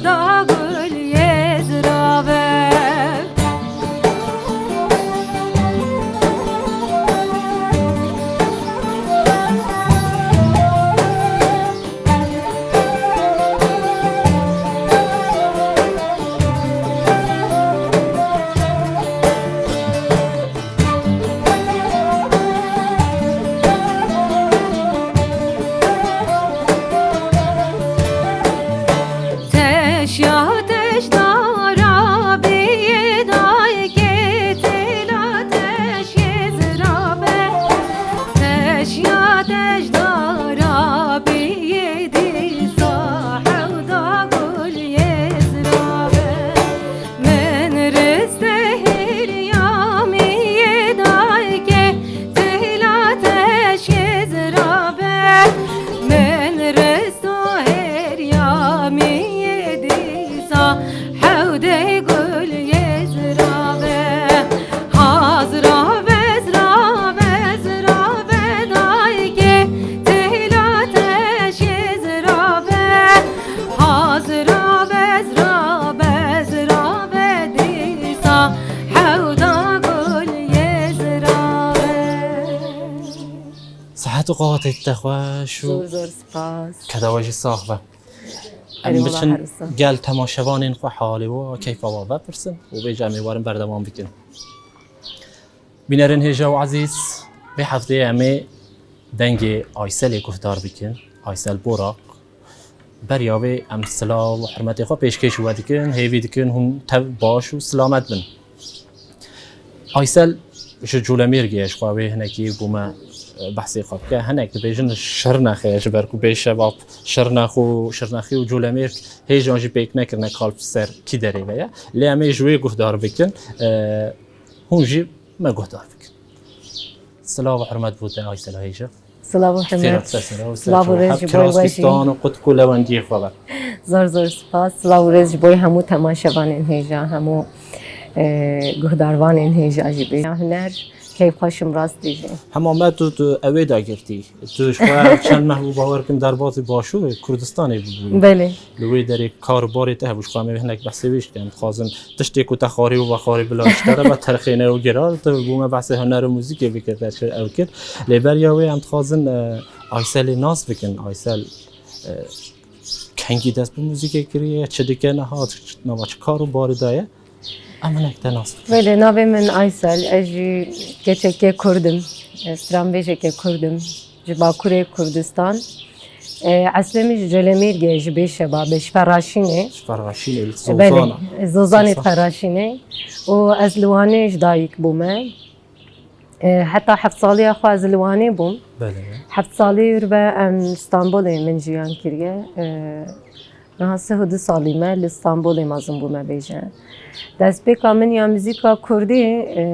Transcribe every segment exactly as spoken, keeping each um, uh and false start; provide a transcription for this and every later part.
Da gul yê zirave. Teşya teşna rabiyê dayikê têla teşyê zirabe. Teşya teşna rabiyê dîsa hewda gul yê zirabe. Min riste hêrya miyê dayikê têla teşê zirabe. Min risto hêrya miyê dîsa hewdê gul yê zirabe. Hazira vezra vezra ve dayikê têla teşê zirabe. Hazira bezra bezra ve dîsa hewda gul yê zirabe. Sihet û qewatê te xweş û Zor zor spas. Keda we jî sax be. Em Erê wala biçin her wisa. Gel temaşevanên xwe halê we, keyfa we vepirsin û vêca em ê werin berdewam bikin. Bînerên hêja û ezîz, vê hefteyê em ê dengê Ayselê guhdar bikin. Aysel Borak. Beriya wê em silav û hurmetê xwe pêşkêş we dikin, hêvî dikin hûn tev baş û silamet bin. Aysel ji Colemêrgê ye, ji xwe wê hinekî bo me, e, behsê xwe bike. Hinek dibêjin Şirnexê ye, ji ber ku bê şebab Şirnex û Şirnexî û Colemêrg hêjan jî pêk nekirine kal ser kî derê ve ye. Lê em ê ji wê guhdar bikin. E, Hûn jî me guhdar bikin. Silav û hurmet bo te Aysela hêja. Silav û hurmet. Xêra te sera û Silav û ser rêz hep ji bo kiras we jî. Bîstan û qutk û lewendiyê xwe be. Zor zor spas. Silav û rêz ji bo hemû temaşevanên hêja, hemû, e, guhdarvanên hêja jî bê. Huner, keyfxweş im rastî jî. Hema me tu, tu ewê dagirtî. Tu ji xwe çend meh bû, bawer kim derbasî Başûrê Kurdistanê bûbûyî. Belê. Li wê derê kar û barê te hebû, ji xwe em ê hinek behsê wê jî dikin. Em dixwazin tiştê ku te xwarî û vexwarî bila ji te re be terxêne û girar, tu bo me behsê huner û muzîkê bikir, te çi ew kir. Lê beriya wê em dixwazin, e, Ayselê nas bikin. Aysel, e, kengî dest bi muzîkê kiriye, çi dike niha, nava çi kar û barê de ye. Em hinek te nas bikin. Belê, navê min Aysel, ez jî keçekê Kurd im, e, stranbêjekê Kurd im, ji Bakurê Kurdistan. E, eslê min ji Colemêrgê ye, ji Bêşeba be, ji Ferraşînê. Ji Ferraşînê, li Belê, Zozana. Zozanê Zozan. Ferraşînê. Û ez li Wanê ji dayik bûme. E, heta heft saliya xwe ez li Wanê bûm. Belê. Heft salî û be em Stenbolê min jiyan kiriye. E, niha sih û du salî me li Stenbolê mezin bûme bêje. Destpêka min ya muzîka kurdî, e,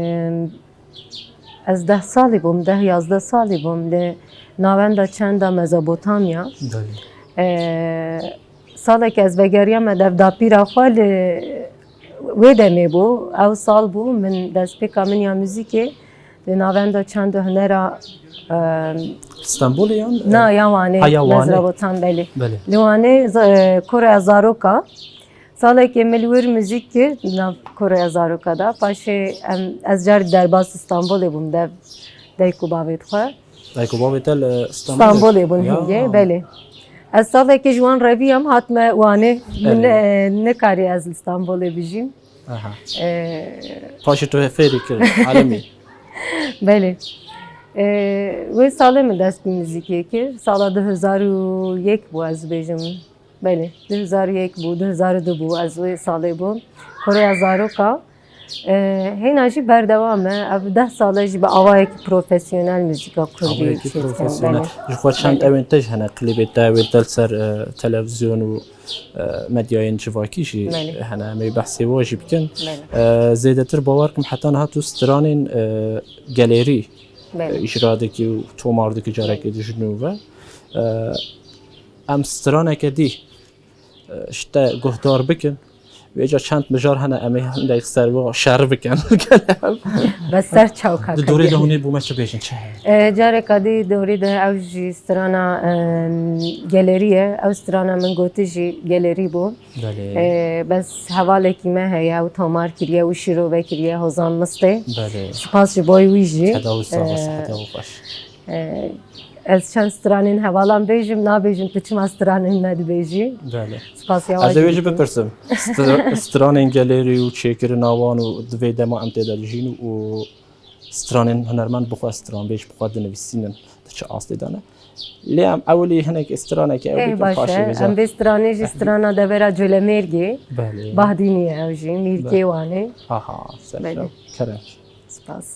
ez deh salî bûm, deh yazdeh salî bûm li navenda çenda Mezopotamya. Belê. E, Salekê ez vegeriyame dev dapîra xwe li wê demê bû. Ew sal bû min destpêka min ya muzîkê li navenda çand û hunera, e, Stenbolê yan? Na, ya Wanê. Ha, ya Wanê. Mezra Botan, belê. Belê. Li Wanê z-, e, Koreya Zaroka. Salekê min li wir muzîk kir, nav Koreya Zaroka da. Paşê em, ez carî derbas Stenbolê bûm, dev dayik û bavê xwe. Dayik û bavê te li Stenbolê? Stenbolê bûn hingê, belê. Ez salekê ji wan reviyam, hatime Wanê. Min, Erê. e, nekarî ez li Stenbolê bijîm. Aha. E, Paşê tu fêrî kir, alemî. Belê. E, wê salê min dest bi muzîkê kir. Sala du hezar û yek bû, ez bêjim. Belê, du hezar û yek bû, du hezar û du bû, ez wê salê bûm. Koreya Zaroka. E, hêna jî berdewam e. Ev deh sal e jî bi awayekî profesyonel muzîka kurdî Awayekî çêdikim, profesyonel. Belê. Ji xwe çend Belê. ewên te jî hene, klîbê te, ewên te li ser, e, televizyon û, e, medyayên civakî jî Belê. hene. Em ê behsê we jî bikin. Belê. E, zêdetir bawer kim heta niha tu stranên, e, gelêrî, Belê. e, îcra dikî û tomar dikî carekê di ji nû ve. E, Em straneke dî, e, ji te guhdar bikin. Vêca çend mijar hene em ê hindek ser wan şer bikin. Bes ser çaw ka. Di dorê de hûn ê bo me çi bêjin, çi heye? E, careka dî dorî de ew jî strana em, gelerî ye. Ew strana min gotî jî gelerî bû. Belê. E, bes hevalekî me heye, ew tomar kiriye û şîrove kiriye Hozan Mistê. Belê. Spas ji boy wî jî. Keda wî sax be, E, siheta wî xweş. E, ez çend stranên hevalan bêjim, nabêjim tu çima stranên me dibêjî. Belê. Spasiya Ez ê wê jî dikim. Bipirsim. Str- stranên gelerî û çêkirina wan û di vê dema em tê de dijîn û stranên hunermend bi xwe stranbêj bi xwe dinivîsînin, di çi astê de ne. Lê em ewilî hinek stranekê ew Ê bikin, baş paşê e, vêca. Em vê stranê jî strana devera Colemêrgê. Belê. Bahdînî ye ew jî, Mîrkê Belê. Wanê. Aha, ser Belê. Kerem. Spas.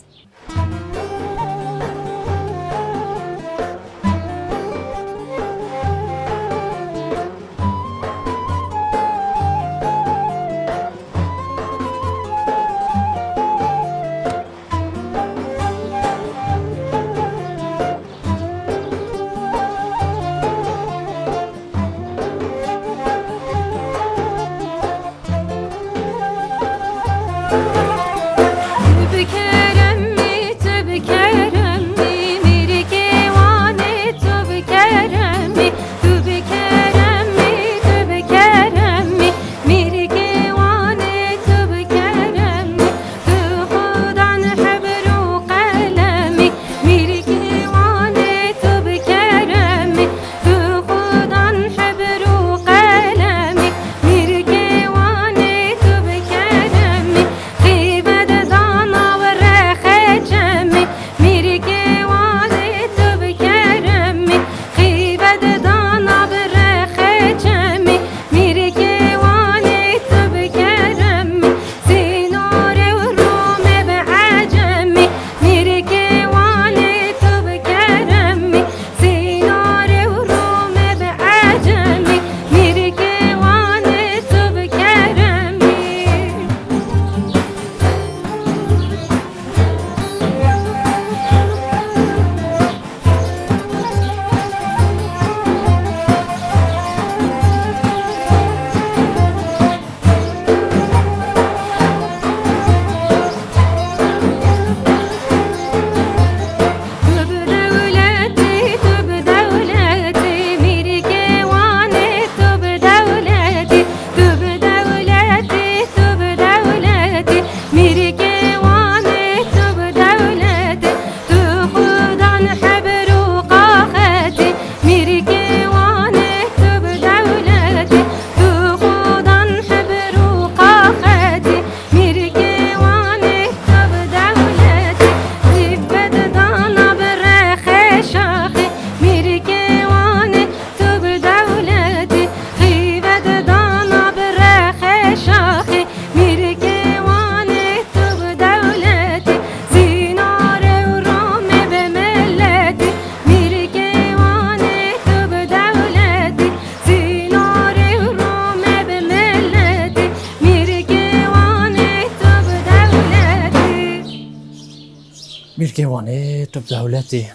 Mîrkê Wanê tu bi dewletî.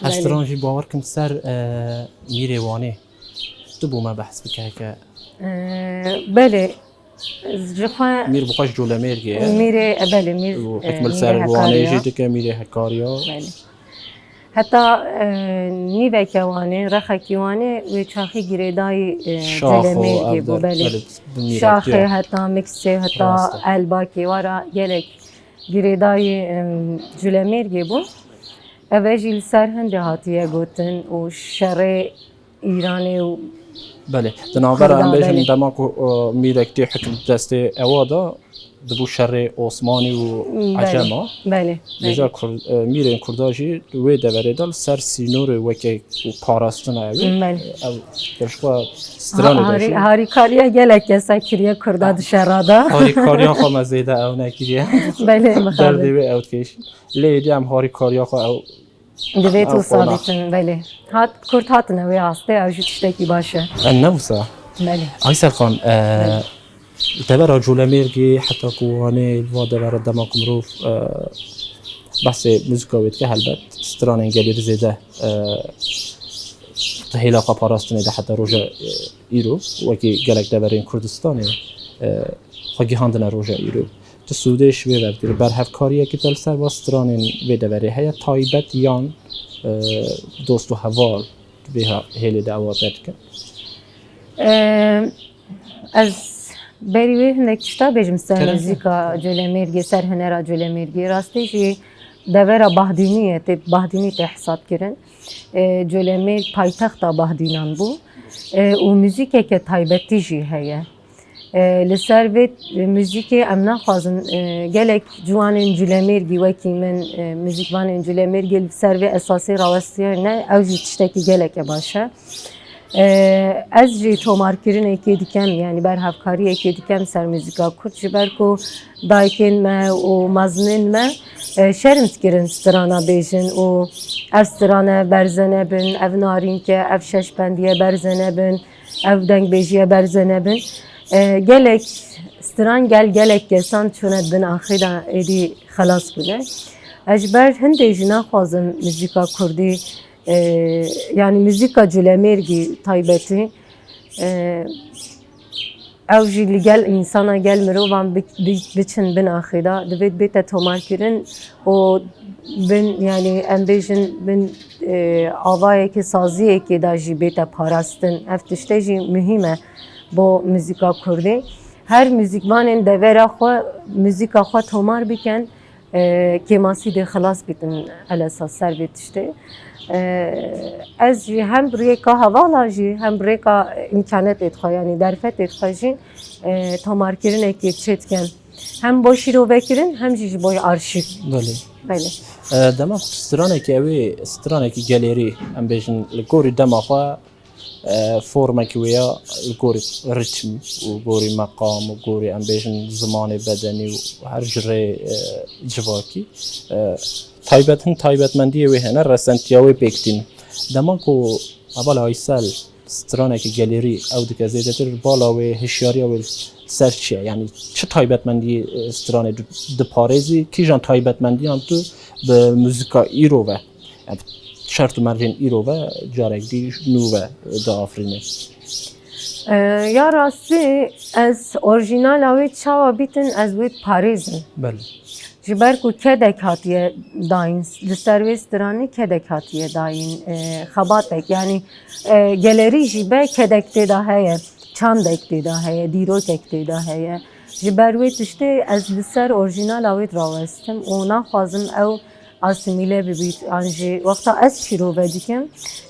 Ez Belê. Stran jî bawer kim ser, e, Mîrê Wanê. Tu bo me behs bike heke. E, belê. Ji xwe Mîr bi xwe ji Colemêrgê ye. Mîrê, e, belê, Mîr, Û e, hikmil Mîrê ser Wanê Hekarya. Jî dike, Mîrê Hekarya. Belê. Heta, e, nîveke Wanê, rexekî Wanê wê çaxî girêdayî, e, Şax û Colemêrgê ev bû, der, belê. Belê, bi mîrektiya. Şaxê heta Miksê, heta Rast e. Elbakê wara gelek girêdayî, em, Culemêrgê bû. Ev e jî li ser hindê hatiye gotin û şerê Îranê û Belê. Di navbera em Kurdan, bêjin belê. Dema ku, e, mîrektiya hikm destê ewa da, dibû şerê Osmanî û Belê, Ecema. Belê. Vêca belê. Kur-, e, mîrên Kurda jî wê deverê de li ser sînorê weke ku parastina ew ê. Belê. Ev pêşxwe stranê Ha- de harî-, jî. Harîkariya gelek kesa kiriye Kurda di şera de. Harîkariyan xwe me zêde ew nekiriye. Belê, mixabin. Derdê wê ew dikêşî. Lê êdî em harîkariya xwe ew Divê tu Ew qona. Sabîtin, belê. Hat, Kurd hatine wê astê, ew jî tiştekî baş e. Em ne wisa? Belê. Aysel Xan, e, Belê. Devera Colemêrgê heta ku Wanê li va devera dema ku mirov, e, behsê muzika wê dike, helbet stranên gelêrî zêde, e, di hêla xwe parastinê de heta roja, e, îro, wekî gelek deverên Kurdistanê, e, xwe gihandine roja îro. Tu sûdê ji vê ve dikir. Berhevkariyekî te li ser va stranên vê deverê heye, taybet yan, e, dost û heval vê ha-, hêlê de ewa te dikin? Em, ez berî wê hinek tişta bêjim ser Kerem. Muzîka Colemêrgê, ser hunera Colemêrgê. Rastî jî devera Bahdînî ye, tê Bahdînî tê hesab kirin. E, Colemêrg paytexta Bahdînan bû. E, û muzîkeke taybetî jî heye. E, li ser vê muzîkê em naxwazin, e, gelek ciwanên Culemêrgî wekî min, e, muzîkvanên Culemêrgî li ser vê esasê rawestiyane, ew jî tiştekî geleke baş e. E, ez jî tomarkirinekê dikem, yanî berhevkariyekê dikem ser muzîka Kurd, ji ber ku dayikên me û mezinên me, e, şerm dikirin strana bêjin û ev strane berze nebin, ev narînke, ev şeşbendiye berze nebin, ev dengbêjiye berze nebin. E, gelek stran gel gelek kesan çûne di bin axê de êdî xelas bûne. Ez ji ber hindê jî naxwazim muzîka kurdî, e, yanî muzîka Culemêrgî taybetî, e, ew jî li gel însana, gel mirovan bi-, bi-, biçin bin axê de, divê bête tomarkirin û bin, yanî em bêjin bin, e, avayekê, saziyekê de jî bête parastin. Ev tişte jî muhîm e bo muzîka kurdî. Her muzîkvanên devera xwe muzîka xwe tomar bikin, e, kêmasî dê xilas bitin elesa ser vê tiştê. E, ez jî hem bi rêka hevala jî, hem bi rêka îmkanetê xwe, yanî derfetê xwe jî, e, tomarkirinekê çê dikim. Hem bo şîrovekirin, hem jî ji bo arşîv. Belê. Belê. E, dema stranekî ew ê stranekî gelêrî, em bêjin, li gorî dema xwe, e, formekî wê ya li gorî ritm û gorî meqam û gorî, em bêjin, zimanê bedenî û her ji rê, e, civakî, e, taybet, hin taybetmendiyê wê hene, resentiya wê pêk tînin. Dema ku heval Aysel stranekî gelêrî ew dike, zêdetir bala wê, hişyariya wê li ser çi ye? Yanî çi taybetmendiyê, e, stranê di-, diparêzî? Kîjan taybetmendiyan tu bi muzîka îro ve, yanî şert û mercên îro ve carek dî nû ve diafirînî? E, ya rastî ez orînala wê çawa bîtin ez wê diparêzim. Belê. Ji ber ku kedek hatiye dayîn, li ser wê stranî kedek hatiye dayîn, e, xebatek, yanî, e, gelerî jî be kedek tê de heye, çandek tê de heye, dîrokek tê de heye. Ji ber wê tiştê ez li ser orîjinala wê dirawestim û naxwazim ew asîmîle bibît. An jî wexta ez şîrove dikim,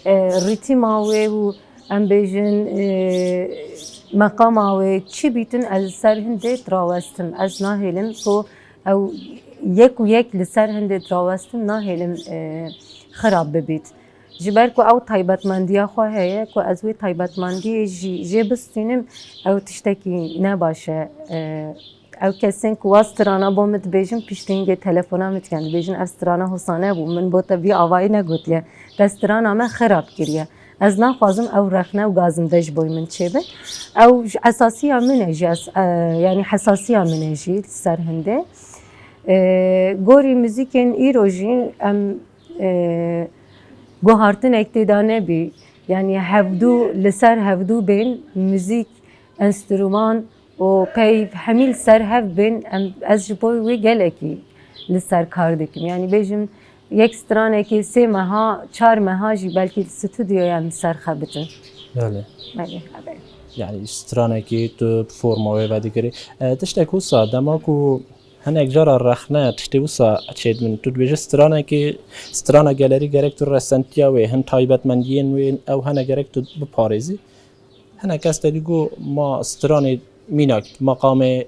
e, rîtîma wê û em bêjin, e, meqama wê çi bîtin ez li ser hindê dirawestim. Ez nahêlim ku ew yek û yek li ser hindê dirawestim, nahêlim, e, xirab bibît. Ji ber ku ew taybetmendiya xwe heye, ku ez wê taybetmendiyê jî jê bistînim, ew tiştekî ne baş e. E, ew kesên ku wa strana bo min dibêjin, piştî hingê telefona min dikin, dibêjin, ev strana hosa nebû, min bo te vî avayî negotiye, te strana me xirab kiriye. Ez naxwazim ew rexne û gazinde ji bo min çêbe. Ew ji esasiya min e jî, ez, e, yanî hesasiya min e jî li ser hindê. E, gorî muzîkên îro jî em, e, guhartinek tê de nebî. Yanî hevdû, li ser hevdû bên, muzîk, enstrûman û peyv hemî li ser hev bên, em, ez ji bo wê gelekî li ser kar dikim. Yanî bêjim yek stranekê sê meha, çar meha jî belkî li stûdyoya em li ser xebitin. Belê. Belê, belê. Yanî stranekî tu bi forma wê vedigirî. E, tiştek wisa, dema ku hinek cara rexne, tiştê wisa çêdibin. Tu dibêje stranekî, strana gelerî gerek tu resentiya wê, hin taybetmendiyên wê, ew hene gerek tu biparêzî. Hinek kes te dî got, ma stranê mînak, meqamê,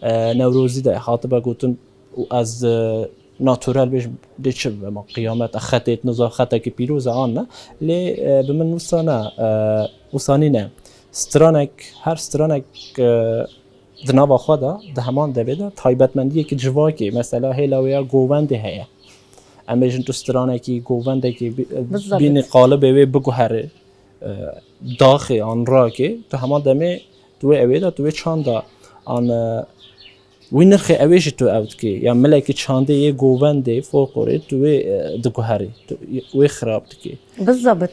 e, Newrozî de hatibe gotin û ez, e, naturel bêjim, dê çi bibe, ma qiyamet e, xetê, niza xetekî pîroz e, an ne. Lê, e, bi min wisa ne, e, wisa nîne. Stranek, her stranek, e, di nava xwe de, di heman devê de taybetmendiyekî civakê, mesela hêla wê ya govendê heye. Em bêjin tu stranekî, govendekî bi-, Bizabit. bînî qalibê wê biguherî, e, daxê an rakê, tu hema demê tu wê ewê de, tu wê çanda an, e, wî nirxê ewê jî tu ew dikê. Ya milekî çandê yê govendê, folklorê, tu wê, e, diguherî, tu wê xirab dikê. Bizabit.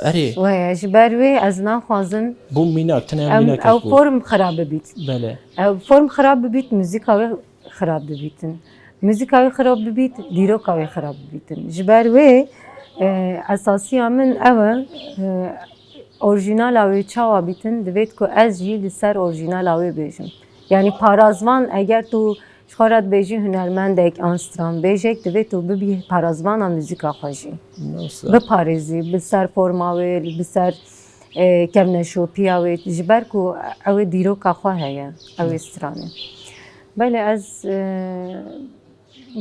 Erê. Weye, ji ber wê ez naxwazim Bû mînak, tine ew mînak ew bû. Form xirab bibît. Belê. Ew form xirab bibît, muzîka wê xirab bibîtin. Muzîka wê xirab bibît, dîroka wê xirab bibîtin. Ji ber wê, e, esasiya min ew e, e, orjînala wê çawa bîtin, divêt ku ez jî li ser orjînala wê bêjim. Yanî parazvan, eger tu ji xwe re dibêjî hunermendek an stranbêjek, divê tu bibî parazvana muzîka xwe jî. Nasıl? Biparêzî, bi ser forma wê, bi ser, e, kevneşopiya wê, ji ber ku ew ê dîroka xwe heye, ew ê stranê. Belê ez, e,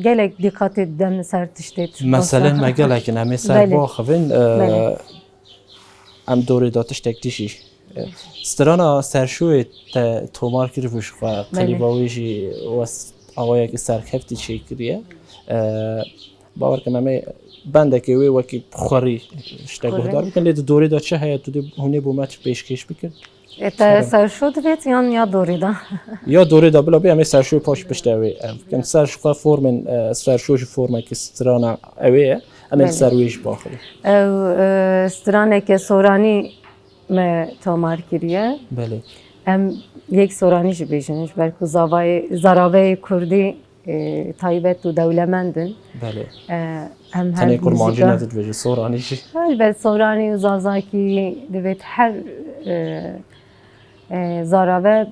gelek dîqatê didim ser tiştê. Meselen me gelek in, em ê ser Belê. Biaxivin, e, Belê. Em dorê de tiştek dijî. Strana serşoyê te tomar kiribû ji xwe, Belê. Klîba wê jî west awayekî serkeftî çêkiriye. E, bawer kim em ê bendekê wê wekî xwerî ji te Xwerî. Guhdar bikin, lê di dorê de çi heye, tu dê hûn ê bo me çi pêşkêş bikin? E, te serşo divêt yan ya dorê de? Ya dorê de bila bê, em ê serşoyê paş pişt ew ê. Em bikin ser ji xwe formên, e, serşo ji formekî strana ew ê ye. Em ê Belê. Ser wê jî baxivin. Ew, e, straneke soranî me tomar kiriye. Belê. Em yek soranî jî bêjin, ji ber ku zavayê, zaraveyê kurdî, e, taybet û dewlemend in. Belê. E, em her Tenê kurmancî muzîka ne dibêje, soranî jî. Helbet soranî û zazakî divêt her, e, e, zarave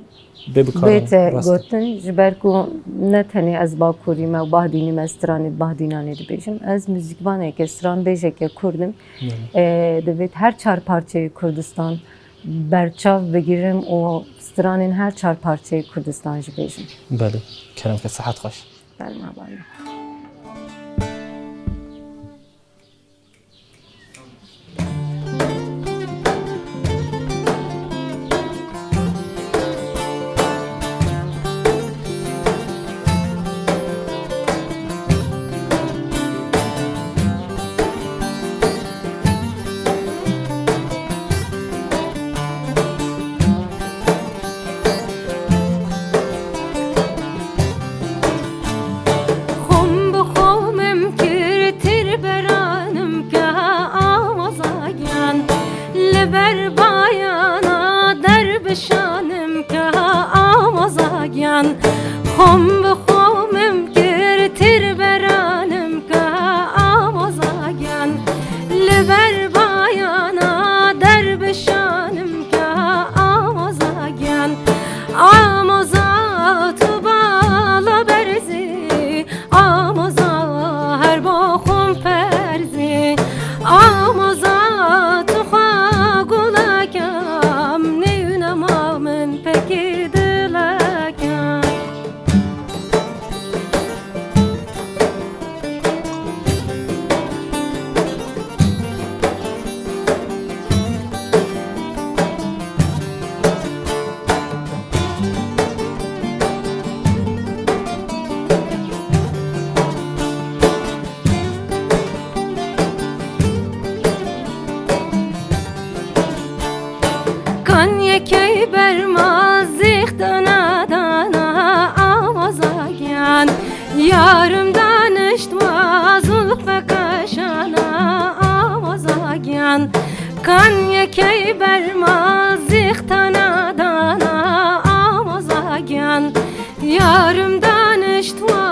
Bê bi kar bête rast e. Gotin, ji ber ku ne tenê ez bakurî me û bahdînî me stranê bahdînanê dibêjim. Ez muzîkvaneke, stranbêjeke kurd im. Belê. E, divêt her çar parçeyê Kurdistan berçav bigirim û stranên her çar parçeyê Kurdistan jî bêjim. Belê. Kerem ke, sihet xweş. Berma bana. Xwim bi xwimim kir tir beranim ke amaza giyan. Li ber bayana derbişanim ke amaza giyan. Xwim bi xwimim kir tir beranim ke amaza giyan. Li ber bayana derbişanim ke amaza giyan. Amaza tu bala berzî, amaza her bo xwim ferzî. Amaza tu xwe gulakem, nêwna ma min pekî dilakem. Kan yekey berma zîx dana dana amaza giyan. Yarim danişt wa zulfe kaşana amaza giyan. Kan yekey berma zîx dana dana amaza giyan. Yarim danişt wa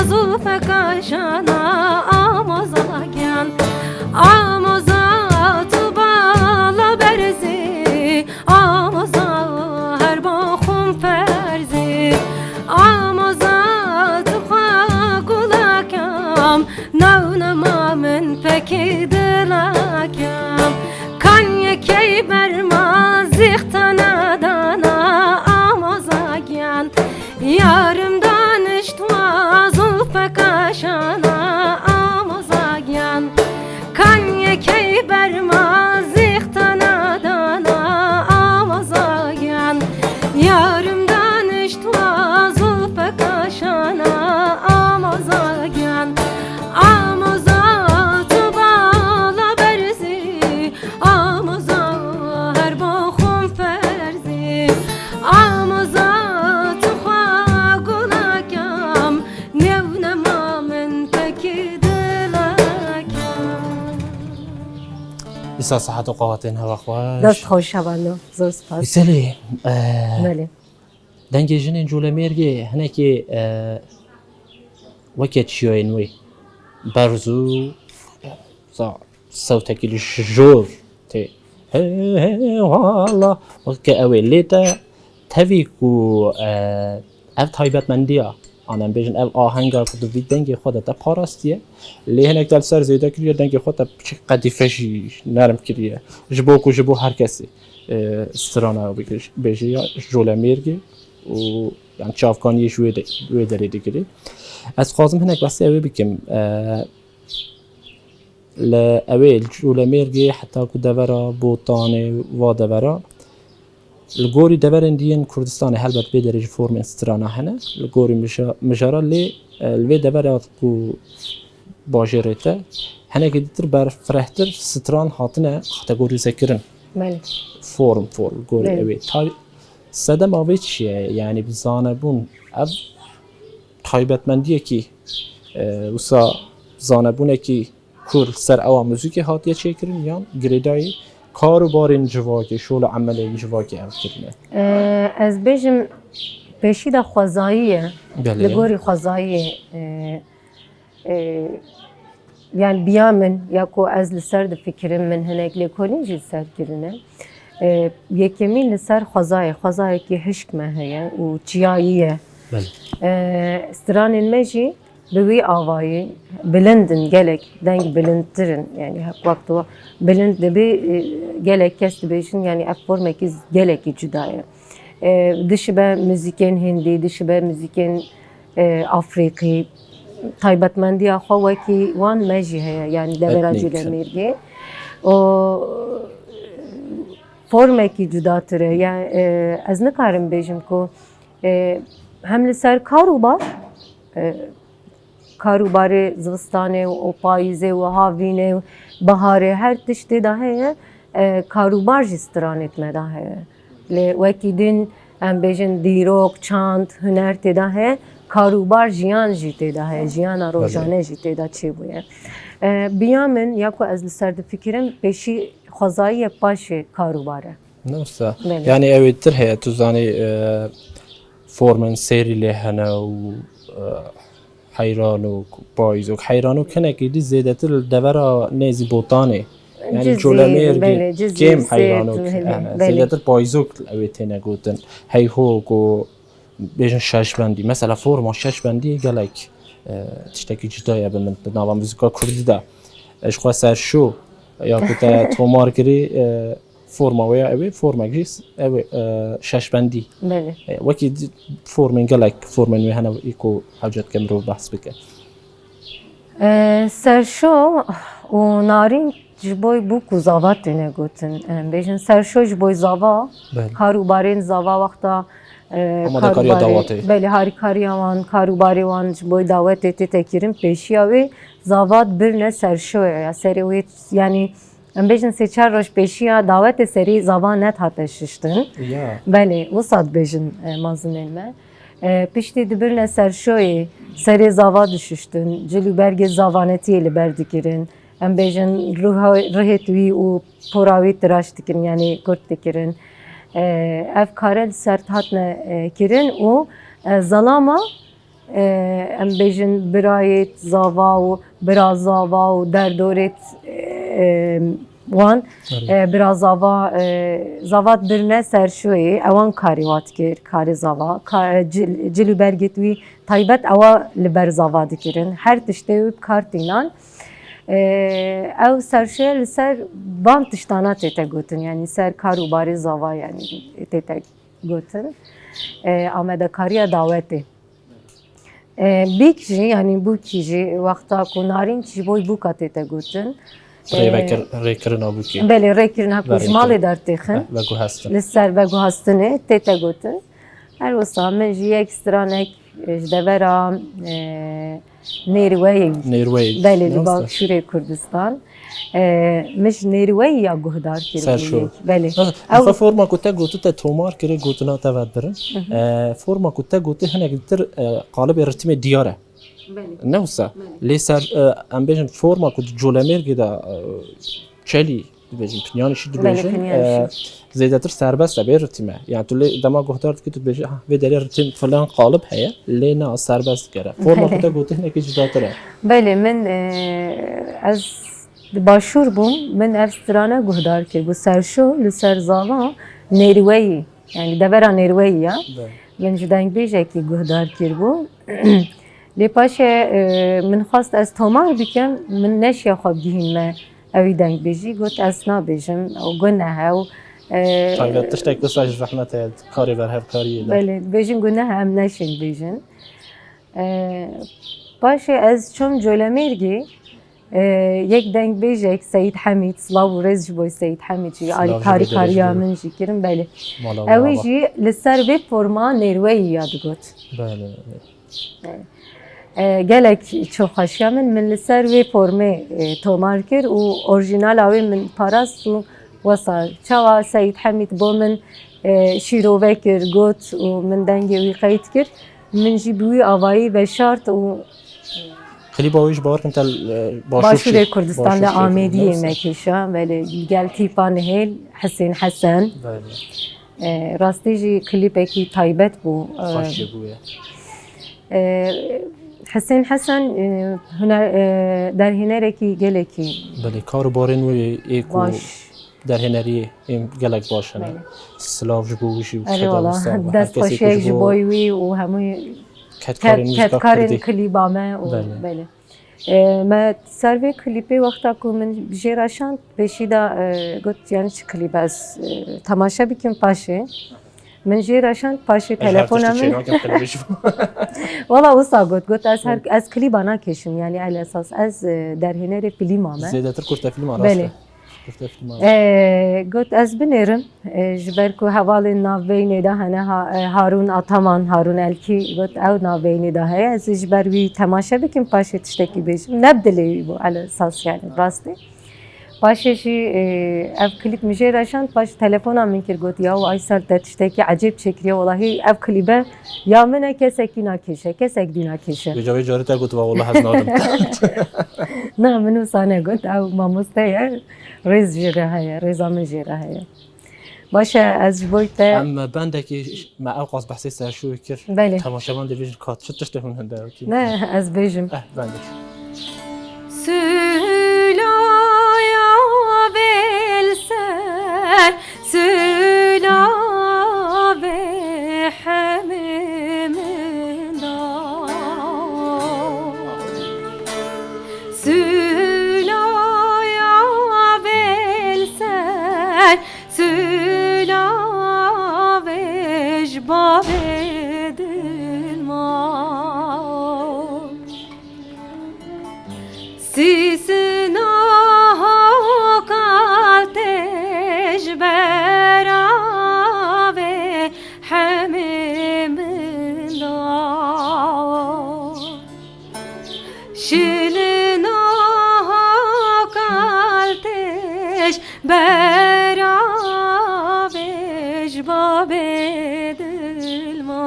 zulfe kaşana amaza giyan. Amaza tu bala berzî, amaza her bo xwim ferzî. Amaza tu xwe gulakem, newna ma min pekî dilakem. Kan yekey berma zîx tana dana amaza giyan. Yarim danişt wa zulfe kaşana amaza giyan. Kan yekey berma zîx tana dana amaza giyan. Yarim danişt wa zulfe kaşana amaza giyan. Amaza tu ba Sa sihet û qewatên hewa xweş. Dest xweş hebano. Zor spas. Îselî, e, Belê. dengê jinên Colemêrgê hinekî, e, weke çiyayên wê berz û sa sewtekî li jor tê. He, he, wala. Weke ew ê lê te tevî ku, e, ev taybetmendiya, an em bêjin ev ahenga ku di vî dengê xwe de te parastiye, lê hinek te li ser zêde kiriye, dengê xwe te piçik qedîfe jî nerm kiriye. Ji bo ku ji bo her kesî, e, strana bêjî ya Colemêrgê û yan çavkaniyê ji wê de, wê derê digirê. Ez xwazim hinek behsê ew ê bikim. E, li ew ê li Colemêrgê heta ku devera Botanê va devera. Li gorî deverên diyên Kurdistanê helbet vê derê jî formên strana hene. Li gorî mija-, mijara lê, e, li vê devera ku bajêrê te hinekî dîtir berfirehtir stran hatine kategorîzekirin. Belê. Form, form, li gorî Belê. ew ê. Tay-, sedema vê çi ye? Yanî bi zanebûn ev taybetmendiyekî, e, wisa zanebûnekî ku li ser ewa muzîkê hatiye çêkirin yan girêdayî kar û barên civakê, şol û emelên civakê ev kirine? Ee, ez bêjim pêşî de xwezayî ye. Belê. Li gorî xwezayî, e, e, yani biya min ya ku ez li ser difikirim, min hinek lêkolîn jî li ser kirine. E, yekemîn li ser xwezayê, xwezayekî hişk me heye û çiyayî ye. Belê. E, stranên me jî bi wî avayî bilind in, gelek deng bilindtir in. Yani hep wexto bilind dibe, e, gelek kes dibêjin, yani ev formekî gelekî cuda ye. E, dişibe muzîkên hindî, dişibe muzîkên, e, afrîqî, taybetmendiya xwe wekî wan me jî heye, yani devera Etnîk. Colemêrgê. O formekî cudatir e. Yani, e, ez nikarim bêjim ku, e, hem li ser kar û bar, e, kar û barê zivistanê û payîzê û havînê û biharê her tiştê de heye, e, kar û bar jî stranê me de heye. Lê wekî din em bêjin dîrok, çand, huner tê de heye, kar û bar jiyan jî tê de heye, jiyana rojane jî tê de çêbûye. E, biya min ya ku ez li ser difikirim pêşî xwezayî ye paşê kar û bar e. Ne wisa? Belê. Yani ew ê tir heye, tu zanî, e, formên sêrî lê hene û, e, heyranok, payîzok. Heyranok hinekî dî zêdetir li devera nêzî Botanê. Yani Cizîr, Colemêrgê belê, Cizîr, kêm Sêrt heyranok û hene. belê. Zêdetir payîzok ew ê têne gotin. Heyhok û bêjin şeşbendî. Mesela forma şeşbendî gelek, e, tiştekî cuda ye bi min di nava muzîka kurdî de. E, ji xwe serşo ya ku te tomar kirî, e, forma wê ya ew ê, formek jî s-, ew ê, e, şeşbendî. Belê. E, wekî di-, formên gelek, formên wê hene wî ku hewcet ke mirov behs bike. E, serşo û narîn ji bo bûk û zava têne gotin. Em bêjin serşo ji bo zava, Belê. kar û barên zava wexta, e, Amadekariya kar û barê, dawetê. Belê, harîkariya wan, kar û barê wan ji bo dawetê tête kirin, pêşiya wê zava dibirne serşoya ya serê wê, yani em bêjin sê çar roj pêşiya dawetê serî zava net hate şiştin. Ya. Belê, wisa dibêjin, e, mezinên me. E, piştî dibirne serşoyê, serê zava dişiştin, cil û bergê zavanetiyê li ber dikirin. Em bêjin ruha-, rihê wî û pora wî tiraş dikirin, yani kurt dikirin. E, ev kare li ser hatine, e, kirin û, e, zelama, e, em bêjin birayê zava û bira zava û derdorê, e, wan, e, bira zava, e, zava dibirne serşoyê, ewan karê wa dikir, karê zava, ka-, cil, cil û bergê wî taybet ewa li ber zava dikirin. Her tiştê wî bi kar tînan. E, ew serşoye li ser van tiştana tête gotin, yani ser kar û barê zava yani tête gotin. E, amadekariya dawetê. E, bîk jî, yani bûkî jî, wexta ku narînk ji bo bûka tête gotin. Rêvekir-, rêkirina bûkê. Belê, rêkirina ku ji Veguhestin. Malê derdixin. Eh, veguhestin. Li ser veguhestinê tête gotin. Her wisa min jî yek stranek, e, ji devera, e, Nêrweyê. Nêrweyê. Belê, li Nasıl? Başûrê Kurdistan. E, min ji Nêrweyê ya guhdar kir. Serşo. Belê. Nasıl? Ew Ew forma ku te gotu te tomar kiri, gotina te vedbirin. E, forma ku te gotu hinek ditir, e, qalibê ritmê diyar e. Belê. Ne wisa? Lê ser, e, em bêjin forma ku di Colemêrgê de, e, çelî Dibêjin, pinyanî jî Belê, dibêjin, pinyanî jî. e, zêdetir serbest e, bê ritîm e. Yani tu lê dema guhdar dikî, tu dibêjî, "Ah, vê derê ritîm filan qalib heye", lê na, serbest digere. Forma ku te gotî hinekî cudatir e. Belê, min, e, ez di Başûr bûm, min ev strane guhdar kir. Bû serşo li ser zava Nêrweyî, yani devera Nêrweyî ya. Belê. Min ji dengbêjekî guhdar kir bû. Lê paşê, e, min xwest ez tomar bikim, min neşiya xwe bigihînme ewî dengbêjî, got, "Ez nabêjim, ew guneh e." Ew, e, Taybet tiştek wisa ji zehmet heye, karê berhevkariyê de. Belê, dibêjin guneh e, em neşên bêjin. E, paşê ez çûm Colemêrgê, e, yek dengbêjek Seyîd Hemîd, silav û rêz ji bo Seyîd Hemîd jî, alîkarî kariya min jî kirin, belê. Ew jî li ser vê forma Nêrweyî ya digot. Belê, belê. E, gelek çû xweşiya min, min li ser wê formê, e, tomar kir û orjînala wê min parast û wesa çawa Seyîd Hemîd bo min, e, şîrove kir, got û min dengê wî qeyd kir, min jî bi wî avayî veşart û Klîba wî jî bawer kim te, e, Başûrê Kurdistan li Amêdiyê me kêşa, belê, gel tîpa nihêl Hisên Hesen. Belê. E, rastî jî klîpekî taybet bû. E, Xweş çêbûye. E, Hisên Hesen, e, huner, e, derhênerekî gelekî Belê, kar û barên wê ê ku baş. Derhêneriyê ên gelek baş hene. Belê. Silav ji bo wî jî û Erê keda wala, wisa û her kesê ku destxweşiyek ji bo wî û hemû kedkarên muzîka kurdî. Kedkarên klîba me û Belê. belê. E, me ser vê klîpê wexta ku min jê re şand, pêşî de, e, got, "Yani çi klîb ez, e, temaşe bikim paşê?" Min jê re şand, paşê telefona min. Wala wisa got, got, "Ez her, ez klîba nakêşim, yani el esas ez, e, derhênerê filma me." Zêdetir kurtefilma, rast e. Belê. Kurtefilma. E, got, "Ez binêrim." E, ji ber ku hevalên navbeynê de hene, ha-, e, Harûn Ataman, Harûn Elkî, got, "Ew navbeynê de heye, ez ê ji ber wî temaşe bikim, paşê tiştekî bêjim." Ne bi dilê wî bû, el esas yani, rastî. Paşê jî, e, ev klîp min jê re şand, paşê telefona min kir, got, "Yaw Aysel, te tiştekî ecêb çêkiriye, welahî ev klîbe ya min e, kesekî nakêşe, kesek dî nakêşe." Vêca wê carî te gotiba, "Wela ez nadim." Na, min wisa negot, ew mamoste ye, rêz jê re heye, rêza min jê re heye. Baş e, ez ji bo te Em bendekî, me ewqas behsê serşoyê kir. Belê. Temaşevan dibêjin ka çi tiştê hûn hinde wekî. Ne, ez bêjim. Eh, bendekî. Sülaya vêl ser, sülave hemê min da. Sülaya vêl ser, sülave ji bavê dilma. Sîsina hokal tê ji beravê hemê min da. Şilina hokal tê ji beravê ji bavê dilma.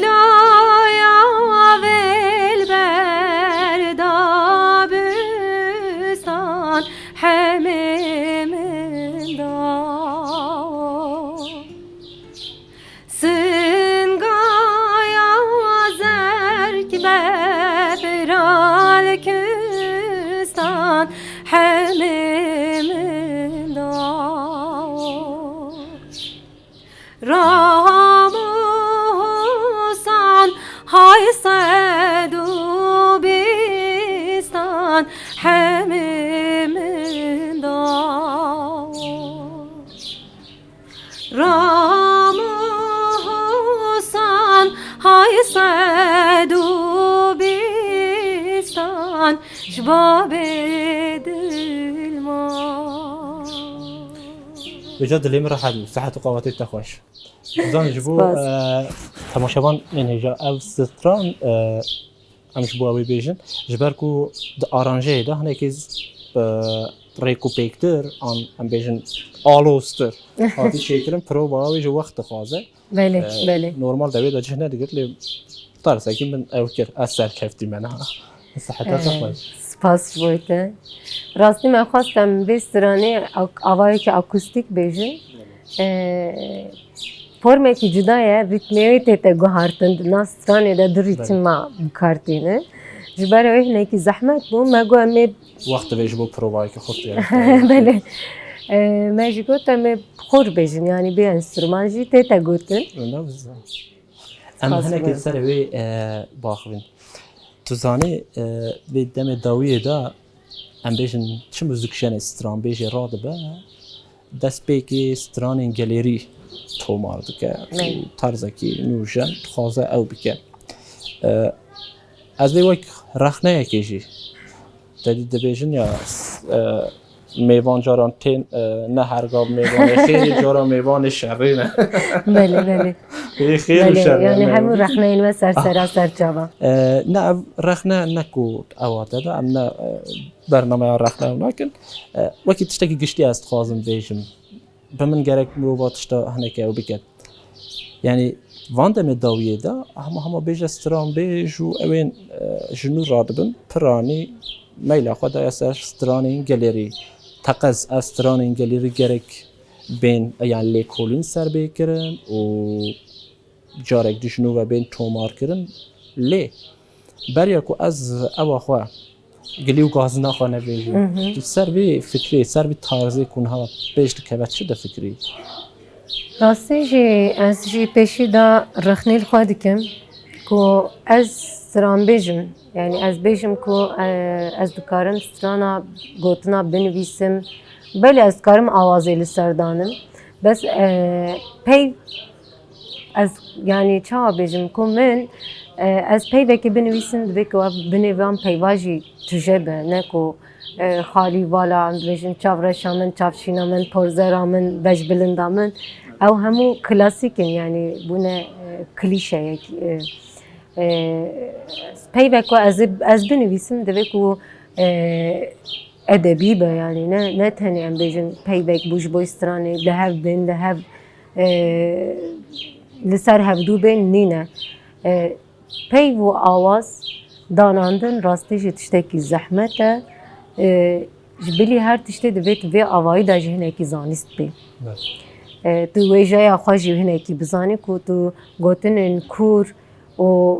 Sülaya vêl ber dabistan hemê min da. Singaya zerk befral kistan hemê min da. Ram û hûsan hay sed û bîstan hemê min da. Ram û hûsan hay sed û bîstan ji bavê dilma. Vêca dilê min rehet bû. Sihet û qewetê te xweş. Dizan ji bo, Spas. e, temaşevan ên hêja ev stran, e, em ji bo ew ê bêjin. Ji ber ku di aranjeyê de hinekî, e, rêk û pêktir, an em bêjin aloztir hatî çêkirin, prova wê jî wext dixwaze. Belê, E, belê. Normal de wê de cih nedigirt, lê tarsekî min ew kir, ez serkeftî me niha. Siheta te xweş. Spas ji bo te. Rastî me xwest em vê stranê ak-, avayekî akustîk bêjin. Ee, formekî cuda ye, rîtmê wê tê te guhartin. Di nav stranê de du rîtma bi kar tîne. Ji ber wê hinekî zehmet bû. Me got em ê Wext divê ji bo provayeke xurt. Belê. Ee, me jî got em ê xur bêjin, yanî bê enstrûman jî tê te gotin. Wenda bizan. Em Spas hinekî bû. Ser wê, e, baxivin. Tu zanî, e, vê demê dawiyê de, em bêjin, çi muzîkjenê stranbêjê radibe, destpêkê stranên gelêrî tomar dike. Belê. Û tarzekî nûjen dixwaze ew bike. E, ez vê wek rexneyekê jî, te dî dibêjin ya, e, mêvan caran tên, e, ne her gav mêvanê xêrê, cara mêvanê şerê ne. Belê, belê. Ê xêr û Belê, şer yani ne. Hemû rexneyên we ser sera ser çava. E, ne, ev rexne ne ku ewa te de, em ne, e, bernameya rexne ew nakin. E, wekî tiştekî giştî ez dixwazim bêjim. Bi min gerek mirova tişta hineke ew biket. Yanî van demê dawiyê de hema hema bêje stranbêj û ew ên, e, ji nû radibin, piranî meyla xwe daye ser stranên gelêrî. Teqez ev stranên gelêrî gerek bên, yan lêkolîn ser bê kirin û carek dî ji nû ve bên tomarkirin. Lê beriya ku ez ewa xwe gilî û gazina xwe nebêjim. Mhm. Tu ser vê fikrê, ser vî tarzê ku niha pêş dikeve çi difikirî? Rastî jî ez jî pêşî de rexnî li xwe dikim ku ez stranbêj im. Yani ez bêjim ku, e, ez dikarim strana gotina binivîsim. Belê ez dikarim awazê li ser danim. Bes, e, pey Ez, yani, çawa bêjim ku min, e, ez peyvekê binivîsim, divê ku ev binê van peyva jî tije be, ne ku, e, xalî vala, em dibêjin çavreşa min, çavşîna min, porzera min, bejbilinda min. Ew hemû klasîk in, yani, bûne, e, klîşeyek, e, e, peyvek ku ez, ez binivîsim, divê ku, e, edebî be, yani, ne, ne tenê em bêjin peyvek bû ji bo stranê, li hev bên, li hev e, li ser hevdû bên nîne. E, peyv û awaz danandin rastî jî tiştekî zehmet e. E, ji bilî her tiştê divê tu vê avayî de jî hinekî zanîst bê. Evet. E, tu wêjeya xwe jî hinekî bizanî ku tu gotinên kûr û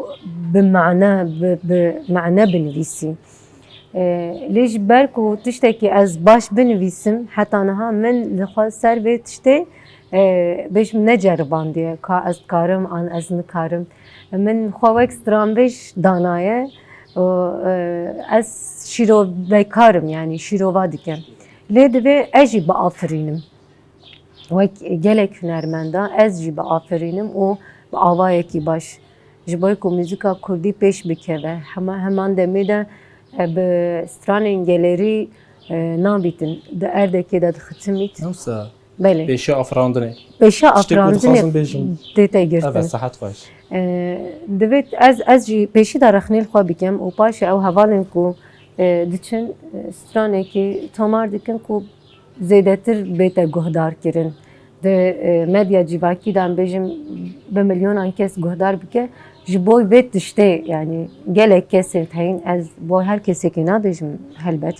bi mane, bi, bi mane binivîsî. E, lê ji ber ku tiştekî ez baş binivîsim, heta niha min li xwe ser vê tiştê, e, bêjim neceribandiye, ka ez dikarim an ez nikarim. Min xwe wek stranbêj danaye û, e, ez şîrovekar im, yanî şîrova dikim. Lê divê ez jî biafirînim. Wek gelek hunermenda ez jî biafirînim û bi avayekî baş. Ji bo ku muzîka kurdî pêş bikeve, hema heman demê de, e, bi stranên gelêrî, e, nabîtin. Di erdekê de dixitimît. Yoksa Belê. Pêşiya afirandinê. Pêşiya Tiştê ku afirandinê dixwazim bêjim, tê te girtin. Evet, sehet xweş. E, divêt ez, ez jî pêşî de rexnê li xwe bikim û paşê ew hevalên ku, e, diçin, e, stranekî tomar dikin ku zêdetir bête guhdar kirin. Di, e, medya civakî de em bêjin bi milyonan kes guhdar bike, ji bo vê tiştê, yani gelek kesên heyîn, ez bo her kesekî nabêjim helbet,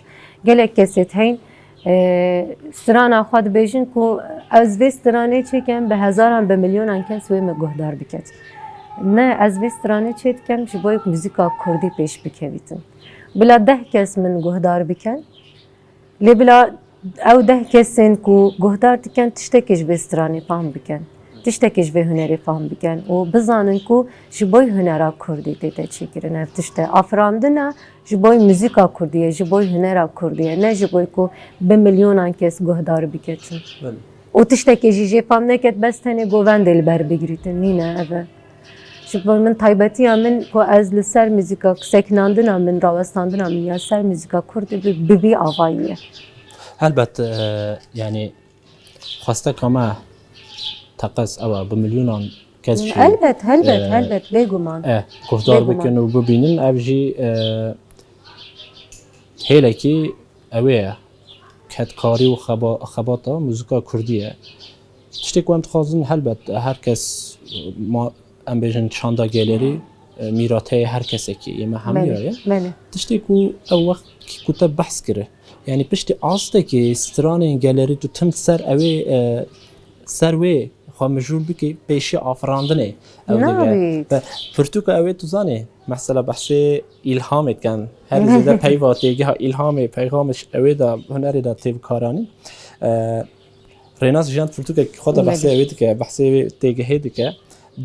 gelek kesê heyîn, e, strana xwe dibêjin ku ez vê stranê çêkem bi hezaran, bi milyonan kes wê me guhdar biket. Ne, ez vê stranê çê dikem ji bo muzîka kurdî pêş bikevîtin. Bila deh kes min guhdar bikin, Lê bila ew deh kesên ku guhdar dikin, tiştekê ji vê stranê fam bikin, tiştekê ji vê hunerê fam bikin û bizanin ku ji bo hunera kurdî tête çêkirin ev tişt e. Afirandina ji bo muzîka kurdî ye, ji bo hunera kurdî ye, ne ji bo ku bi milyonan kes guhdar biketin. Belê. Û tiştekê jî jê fam neket, bes tenê govendê li ber bigirîtin. Nîne ev e. Ji bo min taybetiya min ku ez li ser muzîka, seknandina min, rawestandina min ya ser muzîka kurdî bi, bi vî avayî ye. Helbet, e, yani xwesteka me teqez ew e, bi milyonan kes jî, Helbet, helbet, e, helbet, bêguman. e, guhdar Bêguman. bikin û bibînin. Ev jî, e, hêlekî ew ê ye. Kedkarî û xeba-, xebata muzîka kurdî ye. Tiştê ku em dixwazin, helbet her kes, ma-, em bêjin çanda gelêrî, e, mîrateyê her kesekî, yê me hemî Belê, ya ye. Belê. Tiştê ku ew wext ku te behs kiri. Yanî piştî astekê stranên gelerî tu tim ser ew ê, e, ser wê xwe mijûl bikî pêşî afirandinê ew dibe. Nabît. Be, pirtûka ew ê tu zanî, mesela behsê îlhamê dikin. Her zêde peyva têgeha îlhamê, peyxamê ew ê de hunerê de tê bikaranîn. E, Rênas Jiyan pirtûkek xwe de Belê. behsê ew ê dike, behsê wê têgehê dike.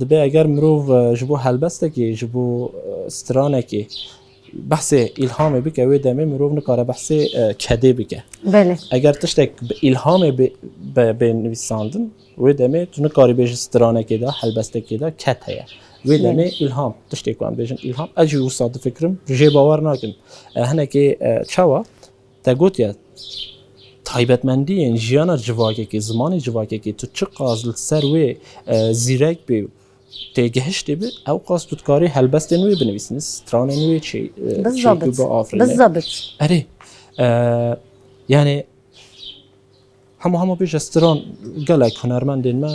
Dibe eger mirov, e, ji bo helbestekê, ji bo, e, stranekê behsê îlhamê bike, wê demê mirov nikare behsê, e, kedê bike. Belê. Eger tiştek bi îlhamê bê, be, bê nivîsandin, wê demê tu nikarî bêjî stranekê de, helbestekê de ked heye. Wê Belê. demê îlham, tiştê ku em bêjin îlham, ez jî wisa difikirim, jê bawer nakim. E, hinekê, e, çawa? Te gotiye, taybetmendiyên jiyana civakekê, zimanê civakekê, tu çiqas li ser wê, e, zîrek bî, têgihiştê bî, ew qas tu dikarî helbestên wê binivîsînî, stranên wê çê, e, Bizabit. çêkî biafirîne. Bizabit. Erê, e, yani, hemû hemû bêje stran, gelek hunermendên me,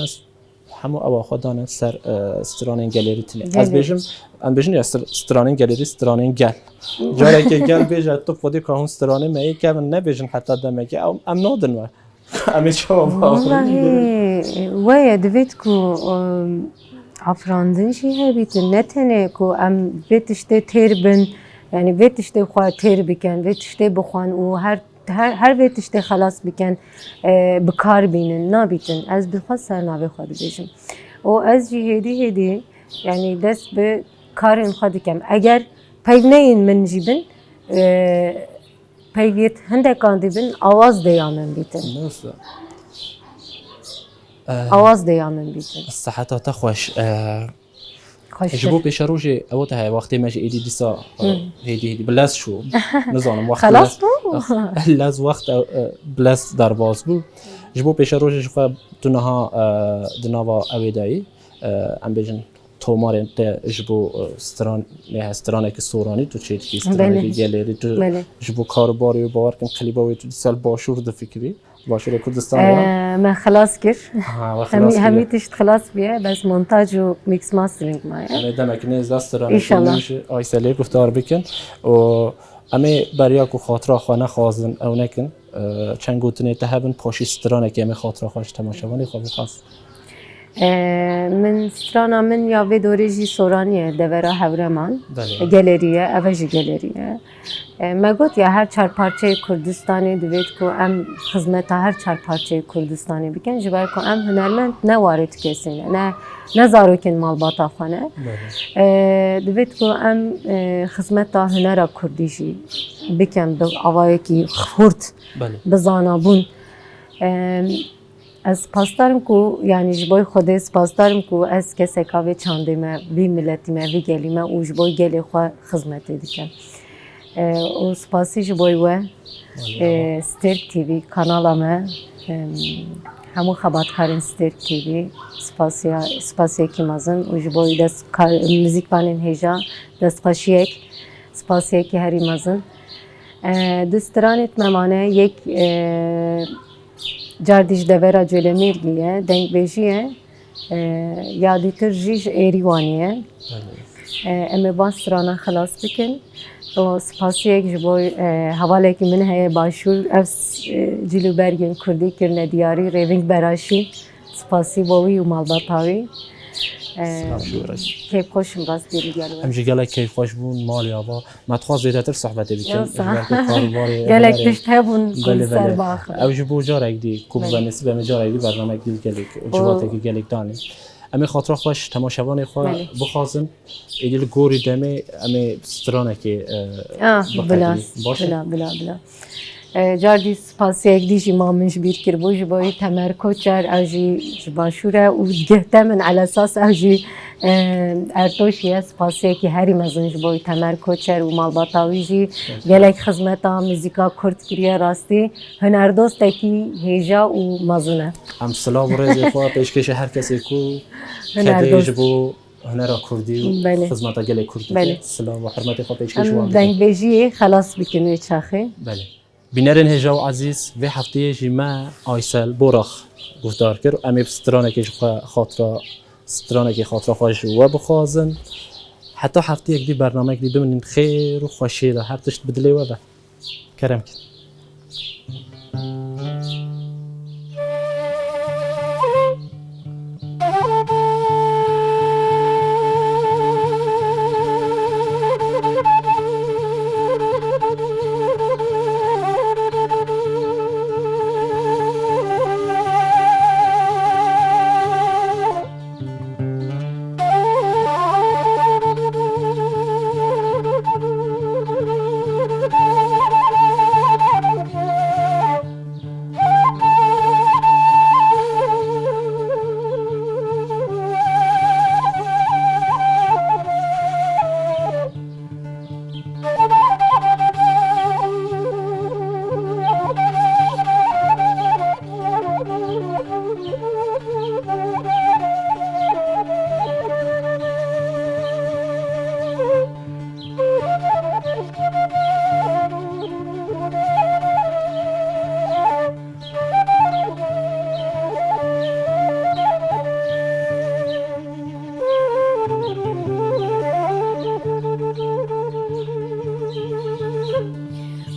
hemû ewa xwe dane ser, e, stranên gelerî tine. Ez Gelek. bêjim, em bêjin ya str-, stranên gelerî, stranên gel. Carekê gel bêje, tu xwedî ka hûn stranê me yê kevin nebêjin heta demekê, em, em nadin we. Em ê çawa biafirînin? Wallahî, we ye, divêt ku, um, afirandin jî hebîtin. Ne tenê ku em vê tiştê têr bin, yani vê tiştê xwe têr bikin, vê tiştê bixwin û her, her, her vê tiştê xelas bikin, e, bi kar bînin, nabîtin. Ez bi xwe ser navê xwe dibêjim. Û ez jî hêdî hêdî, yani dest bi karên xwe dikem. Eger peyv neyên min jî bin, e, peyviyet hindekan dibin, awaz dê ya min bîtin. Nasıl? Awaz dê ya min bîtin. Seheta te xweş. Eh, Xweş Ji bo kir. pêşerojê ew te heye, wextê me ji êdî dîsa, eh, Hı. hêdî hêdî bi lez çû. Nizanim, wext Xelas le-, bû? lez wext, eh, eh, bi lez derbas bû. Ji bo pêşerojê ji xwe tu niha, eh, di nava ewê de yî, eh, em bêjin, tomarên te ji bo, e, stran-, ne, stranekî soranî tu çê dikî, stranekî Belê. gelerî tu Belê. ji bo karobarê wê bawer kim klîba wê tu dîsa li başûr difikirî. Başûrê Kurdistanê ya? Ee, me xilas kir. Ha, we Hemî, xilas kir. hemî tişt xilas bûye, bes montaj û mix mastering maye. Em ê demek nêz de stranekî Înşallah. nû ji Ayselê guhdar bikin û em ê beriya ku xatira xwe nexwazin ew nekin. E, çend gotinê te hebin, paşî stranekê em ê xatira xwe ji temaşevanê xwe bixwazin. E, min strana min ya vê dorê jî soranî ye, devera Hewreman. Belê. Gelerî ye, eve jî gelerî ye. E, me got ya her çar parçeyê Kurdistanê divêt ku em xizmeta her çar parçeyê Kurdistanê bikin, ji ber ku em hunermend ne warê tu kesê ne, ne, ne zarokên malbata xwe ne. Belê. E, divêt ku em, e, xizmeta hunera Kurdî jî bikin bi avayekî xurt, Belê. bi zanabûn. E, Ez spasdar im ku, yanî ji bo Xwedê spasdar im ku ez keseka vê çandê me, vî miletî me, vî gelî me û ji bo gelê xwe xizmetê dikim. E, û spasî ji bo we, Wallahî e, Stêrk T V, kanala me, em, hemû xebatkarên Stêrk T V, spasiya, spasiyekî mezin û ji bo dest ka-, muzîkvanên hêja destxweşiyek, spasiyekî herî mezin. E, du stranêt me mane, yek, e, Cardî ji devera Colemêrgê ye, dengbêjî ye. E, ya dîtir jî ji Êrîwanê ye. Belê. E, em ê van strana xilas bikin. Û spasiyek ji bo, e, hevalekî min heye Başûr, ev s-, e, cîl û bergên Kurdî kirine diyarî, Rêving Beraşî. Spasî bo wî û malbata wî. E, Silav ji we re. Kêfxweş im rastî li gel we. Em jî gelek kêfxweş bûn, malê ava. Me dixwest zêdetir sohbetê bikin. Yoksa. Ji ber ku karûbarê Gelek hunerê tişt hebûn ku Belê, li ser belê. baxin. Ew ji bo carek dî, ku Belê. bibe nesîb em ê carek dî bernameyek dî li gelek, û O- civateke gelek danê. Em ê xatira xwe ji temaşevanê xwe Belê. bixwazin. Êdî li gorî demê em ê stranekê, e, Ah, biqedînin. bila, Baş e? bila, bila, bila. E, cardî spasiyek dî jî ma min ji bîr kiribû, ji bo wî Temer Koçer, ew jî ji Başûr e û digihte min elesas ew jî, e, Ertoşî ye. Spasiyekî herî mezin ji bo wî Temer Koçer û malbata wî jî. Gelek xizmeta muzîka kurd kiriye, rastî hunerdostekî hêja û mezin e. Em silav û rêzê xwe pêşkêşî her kesê ku Hunerdost. kedê ji bo hunera kurdî û Belê. xizmeta gelê kurd dike. Belê. Silav û hurmetê xwe pêşkêşî Em wan dikin. dengbêjiyê xelas bikin wê çaxê. Belê. Bînerên hêja û ezîz, vê hefteyê jî me Aysel Borax guhdar kir. Em ê stranekê ji xwe xatira, stranekê xatira xwe ji we bixwazin. Heta hefteyek dî bernameyek dî bimînin xêr û xweşiyê de, her tişt bi dilê we be. Kerem kin.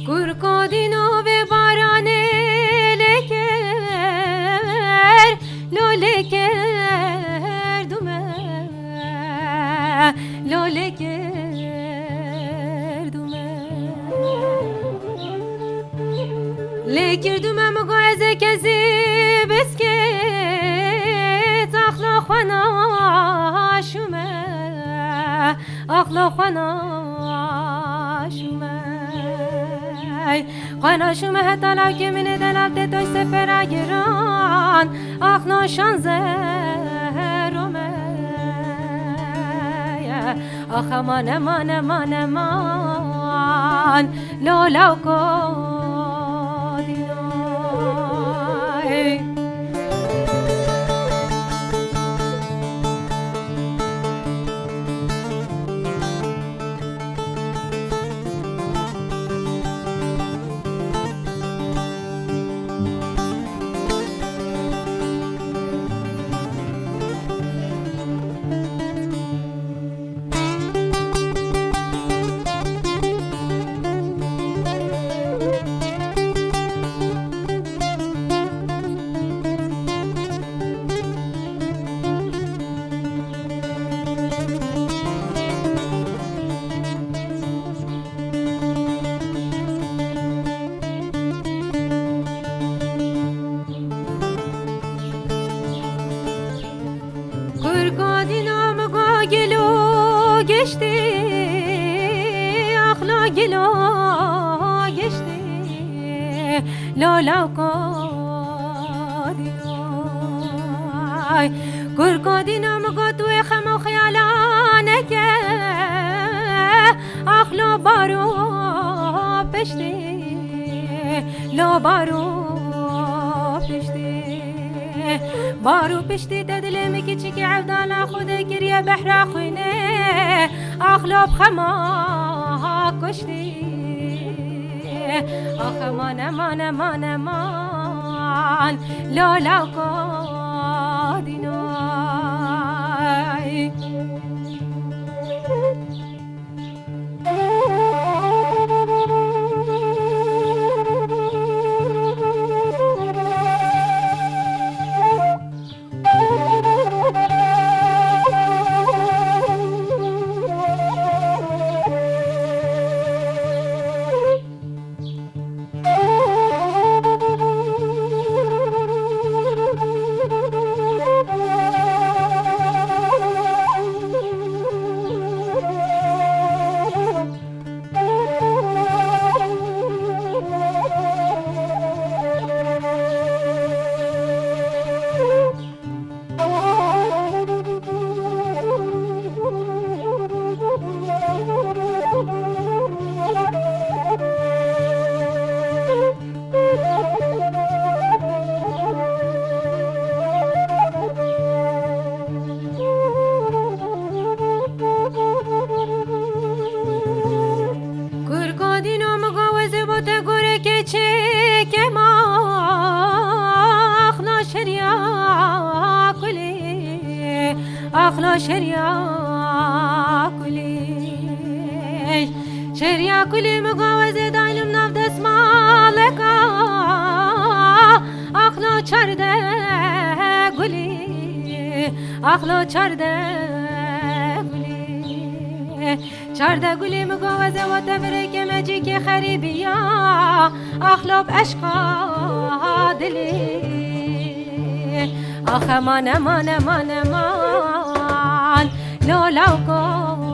Kurko dîno vê baranê lê ker, lo lê kerdume, lo lê kerdume. Lê kirdume min got ez ê kezî biskêt, axlo xwe naşûme, axlo xwe naşûme. Xwe naşûme heta lawkê min ê delal tê toy sefera giran, axlo şanze rome. Ax eman, eman, eman, eman, lo lawko dîno. Kurko dîno min got gelo giştî, axlo gelo giştî, lo lawko dîno. Kurko dîno min got wê xem û xeyala neke, axlo baro piştî, lo baro piştî. Baro piştî te dilê min kiçikî evdala Xwedê kiriye behra xwînê, axlo bi xema kuştî. Ax eman, eman, eman, eman, lo lawko dîno. Kurko dîno min got wezê bo te gorekê çêke ma, axlo şeriya kulî, axlo şeriya kulî. Şêriya kulî min go ez ê daynim nav destmaleka. Axlo çardeh gulî, axlo çardeh gulî. Çardeh gulî min go ez ê we te virêkê me cîkê xerîbiya. Axlo bi eşqa dilî. Ax eman, eman, eman, eman. Lo lawko